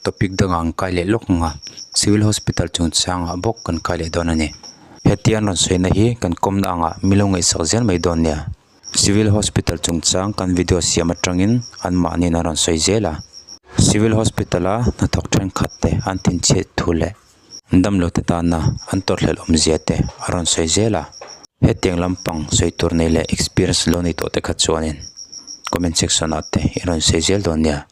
topic dangah an kai leh lawk ang a, civil hospital chungchangah bawk kan kai leh dawn a ni. Hetiang rawn sawina hi kan kawmna angah milo ngaihsak zel mai dawn nia. Civil hospital chungchang kan video siam atangin anmahniin an rawn sawi zel a. Civil hospital a hnathawk thenkhat te an thinchhiat thu leh damlo te tana an tawrhhlelh awmzia te a rawn sawi zel a. Hetiang lampang sawi tur nei leh experience lo nei tawh te kha chuanin comment section ah te i rawn sawi zel dawn nia.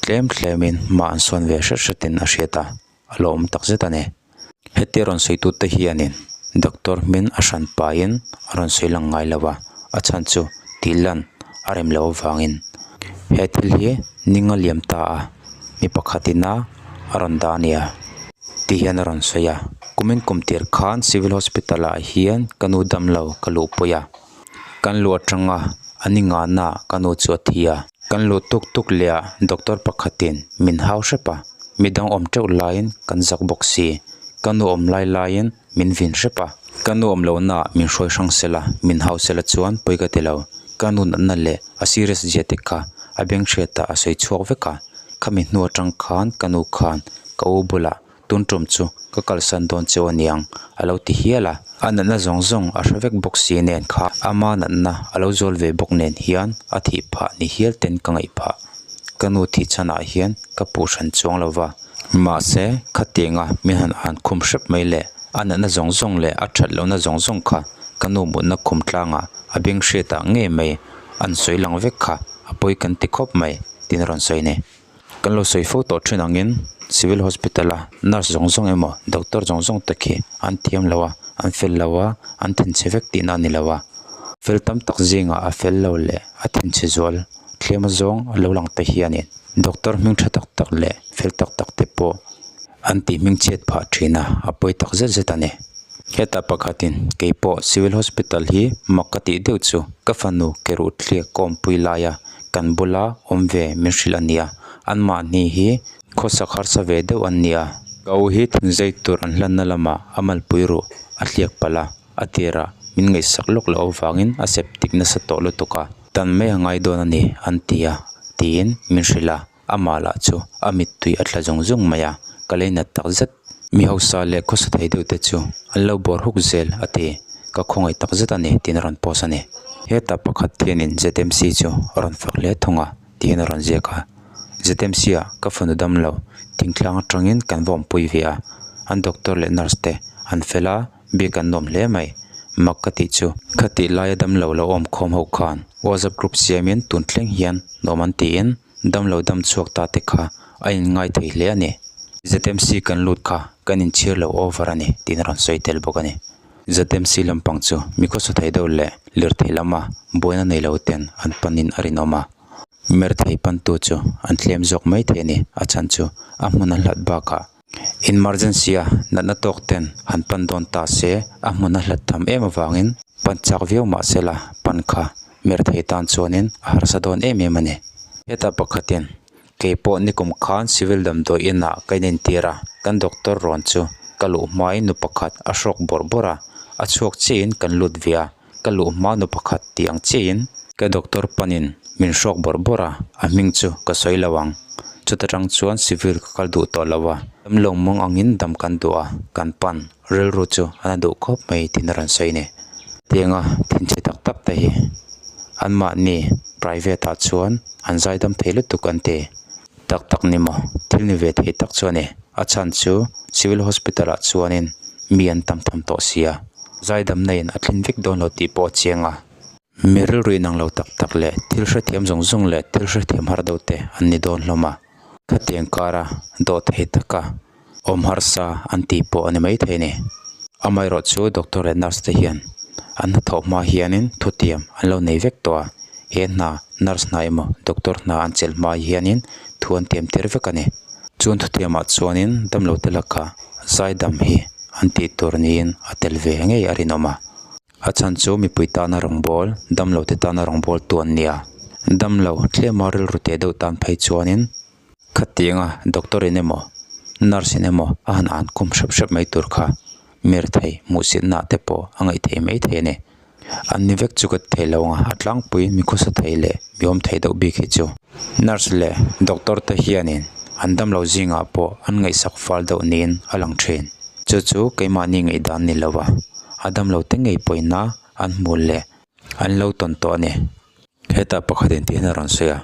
Tlem tlemin hma an sawn ve hret hretin a hriat a. a lo awm tak zet a ni. Hetia rawn sawi tute hianin doctor hmin a hran pahin a rawn sawi lang ngai lo a, a chhan chu tih lan a rem loh avangin he thil hi ning a liam ta a, mi pakhat ina a rawn dah a nia tih hian a rawn sawi a. Kumin kum tir khan civil hospital ah hian ka nu damlo ka luhpui a, kan luh atanga a ni ngana ka nu chu a thi a, kan luh tuk tuk leh ah doctor pakhatin min hau hrep a. Midang awm teuh laiin kan zak bawk si. Ka nu awm lai laiin min vin hrep a. Ka nu awm lohna ah min hruai hrang sela, min hau sela chuan pawi ka ti lo. Ka nu natna leh a serious zia te kha a beng hriatah a sawi chhuak vek a. Khami hnu atang khan ka nu khan ka u bulah tun tum chu ka kalsan dawn cheu aniang a lo ti hial a. A natna zawng zawng a hre vek bawk si nen kha ama natna a lo zawl ve bawk nen hian a thih phah ni hial ten ka ngaih phah. Ka nu thih chhanah hian ka puh hran chuang lo va, mahse khatianga min han an khum hrep mai leh a natna zawng zawng leh a that lohna zawng zawng kha ka nu mutna khum tlangah a beng hriatah ngei mai an sawi lang vek kha a pawi kan ti khawp mai tiin a rawn sawi a ni. Kan lo sawi fo tawh thin angin civil hospital a nurse zawng zawng emaw doctor zawng zawng te khi an thiam lo a, an fel lo a, an thinchhe vek tihna a ni lo a, fel tam tak zingah a fel lo leh a thinchhe zual. Thlem zawng a lo lang te hianin doctor hming tha tak tak leh fel tak tak te pawh an tih hming chhiat phah thin a, a pawi tak zet zet a ni. Hetah pakhatin keipawh civil hospital hi mak ka tih deuh chu ka fanu ke ruh thliak ka awmpui laia kan bula awm ve min hrilh a nia, anmahni hi khawsak harsa ve deuh an nia. Ka u hi thingzai tur an hlanna lamah a malpui ruh a thliak palh a. A tirah min ngaihsak lawk loh avangin a septic nasa tawh lutuk a, tan mai a ngai dawn a ni an ti a, tiin min hrilh a, amah lah chu a mittui a tla zung zung mai a, ka leinat tak zet. Mi hausa leh khawsa thei deuh te chu an lo bawr huk zel a ti, ka khawngaih tak zet a ni tiin a rawn post a ni. Hetah pakhat hianin ZMC chu a rawn fak hle thung a tiin a rawn ziak a, ZMC ah ka fanu dam lo thingtlang atangin kan va awmpui ve a, an doctor leh nurse te an fel a, Biak an nuam hle mai. Mak ka tih chu. Khatih laia damlo lo awm khawm ho khan WhatsApp group siamin tun thleng hian nuam an tiin damlo dam chhuak ta te kha a in ngai thei hle a ni. ZMC kan lut kha kan inchhir lo over a ni tiin a rawn sawi tel bawk a ni. ZMC lampang chu mi khawsa thei deuh leh lirthei lama buaina nei lo ten an panin a rinawm a. Merthei pantu chu an thlem zawk mai thei a ni. A chhan chu a hmun a hlat bakah Emergency a natna tawk ten han pan dawn ta se a hmun a hlat tham em avangin pan chak viau mah se la pan kha mer thei tan chuanin a harsa dawn em em a ni. Hetah pakhatin keipawh nikum khan civil damdawi inah ka inentir a, kan doctor rawn chu ka luh hmain nu pakhat a hrawk bawrh bawrh a, a chhuak chiahin kan lut ve a, ka luh hma nu pakhat tih ang chiahin ka doctor panin min hrawk bawrh bawrh a, a hming chu ka sawi lo ang. Chuta tang chuan civil ka kal duh tawh lo a, damlo mawng angin dam kan duh a, kan pan rilru chu a na duh khawp mai tiin a rawn sawi a ni. Tianga thinchhe tak tak te hi anmahni private ah chuan an zaidam thei lutuk an ti. Tak tak ni maw? Thil ni ve thei tak chu a ni. A chhan chu civil hospital ah chuanin mi an tam tham tawh sia. Zaidamna in a thlin vek dawn lo tih pawh a chiang a. Mi rilru inang lo tak tak leh thil hrethiam zawng zawng leh thil hrethiam har deuh te an ni dawn hlawm a. Khatiang kara dawh thei taka awm harsa an tih pawh a ni maithei a ni. Amaherawh chu doctor leh nurse te hian an hnathawh hma hianin thutiam an lo nei vek tawh a, he hna nurse hna emaw doctor hna an chelh hma hianin thu an tiam tir vek a ni. Chuan thutiamah chuanin damlo te lakah zaidam hi an tih tur niin a tel ve ngei a rinawm a. A chhan chu mipui tana rawngbâwl, damlo te tana rawngbâwl tu an ni a, damlo tlema rilru teh deuh tan phei chuanin Khatianga doctor in emaw nurse in emaw a han an khum hrep hrep mai tur kha mir thei hmuhsitna te pawh a ngaih theih mai thei a ni. An ni vek chu ka ti thei lo ang a, a tlangpui mi khawsa thei leh mi awm thei deuh bik hi chu nurse leh doctor te hianin. An damlo zingah pawh an ngaihsak fal deuh niin a lang thin. Chu chu keimahni ngaihdan ni lo a, a damlo te ngei pawina an hmuh leh an lo tawn tawh a ni. Hetah pakhatin tih hian a rawn sawi a,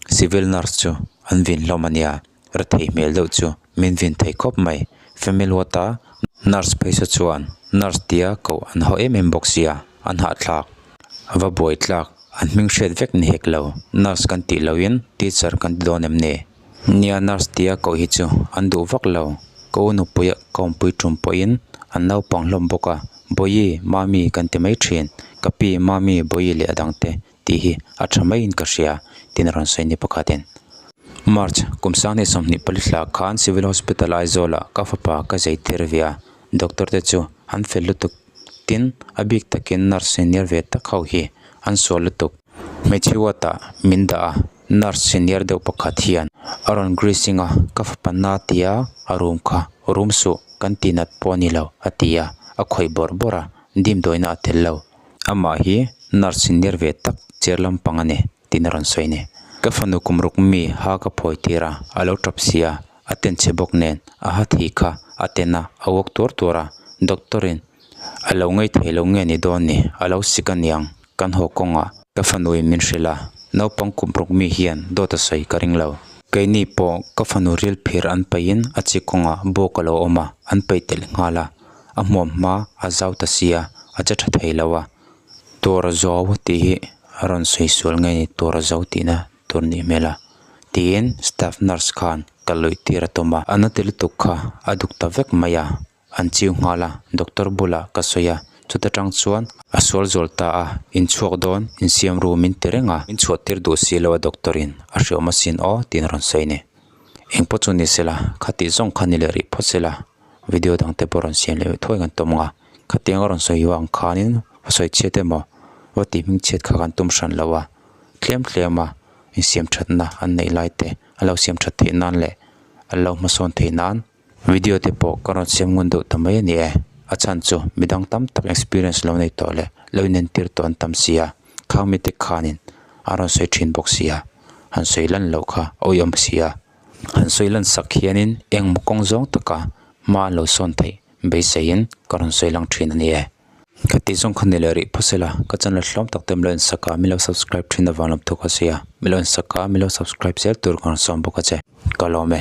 civil nurse chu an vin hlawm a nia, rethei hmel deuh chu min vin thei khawp mai. Family ward a nurse phei saw chuan nurse tia koh an haw em em bawk sia, an hahthlak. A va buai tlak, an hming hriat vek ni hek lo, nurse kan tih lohin teacher kan ti dawn em ni? Nia nurse tia koh hi chu an duh vak lo, ka u nupuia ka awmpui tum pawhin an naupang hlawm bawk a, Bawihi, Mami kan ti mai thin, ka pi, Mami, Bawihi leh a dangte tih hi a tha maiin ka hria tiin a rawn sawi ni pakhatin. March, kum sanghnih 24 thla khan Civil Hospital Aizawlah ka fapa ka zai tir ve a, doctor te chu an fel lutuk tin a bik takin nurse senior ve tak ho hi an sual lutuk. Hmeichhe ward ah min dah a, nurse senior deuh pakhat hian a rawn greasing a, ka fapa na tia a room kha room suh kan ti nat pawh a ni lo a ti a, a khawih bawrh bawrh a, dimdawina a tel lo. Amah hi nurse senior ve tak chair lampang a ni tiin a rawn sawi a ni. Ka fanu kum ruk mi ha ka phawi tir a, a lo tap si a, a ten chhe bawk nen a ha thi kha a ten a, a uak tuar tuar a, doctor in a lo ngei thei lo nge ni dawn ni, a lo sik aniang kan haw kawngah ka fanu in min hrilh a, naupang kum ruk mi hian dawt a sawi ka ring lo. Keini pawh ka fanu ril phir an paih in a chi kawngah bawk a lo awm a, an paih telh nghal a, a hmuam hma a zau ta sia, a che tha thei lo a, tur a zo tih hi a rawn sawi sual nge ni tur a zo tihna tur nih hmel a tiin staff nurse khan ka luih tir a tum a, a na ti lutuk kha a duk ta vek mai a, an chiu nghal a, doctor bulah ka sawi a, chuta tang chuan a sual zawl ta a, inchhuak dawn insiam ru min ti reng a, min chhuah tir duh si lo a doctor in a hriawm asin aw tiin a rawn sawi a ni. Engpawh chu ni sela, khatih zawng kha ni leh rih phawt sela, video dang te pawh rawn siam leh thuai kan tum ang a, khatiang a rawn sawi vang khanin va sawi chhiat emaw va tih hming chhiat kha kan tum hran lo a, tlem tlem a insiam thatna an neih lai te an lo siam that theih nan leh an lo hmasawn theih nan video te pawh ka rawn siam ngun deuh ta mai a ni e, a chhan chu midang tam tak experience lo nei tawh leh lo inentir tawh an tam si a, khang mite khanin an rawn sawi thin bawk si a, han sawi lan loh kha a awihawm si a. Han sawi lan sak hianin eng kawng zawng taka hma an lo sawn theih beiseiin ka rawn sawi lang thin a ni e. Ka tih zawng kha ni leh rih phawt sela, ka channel hlawm tak te milo insak a, milo subscribe thin avang lam thuk a sia, milo insak a, milo subscribe zel tur ka rawn sawm bawk a che. Ka lawm e.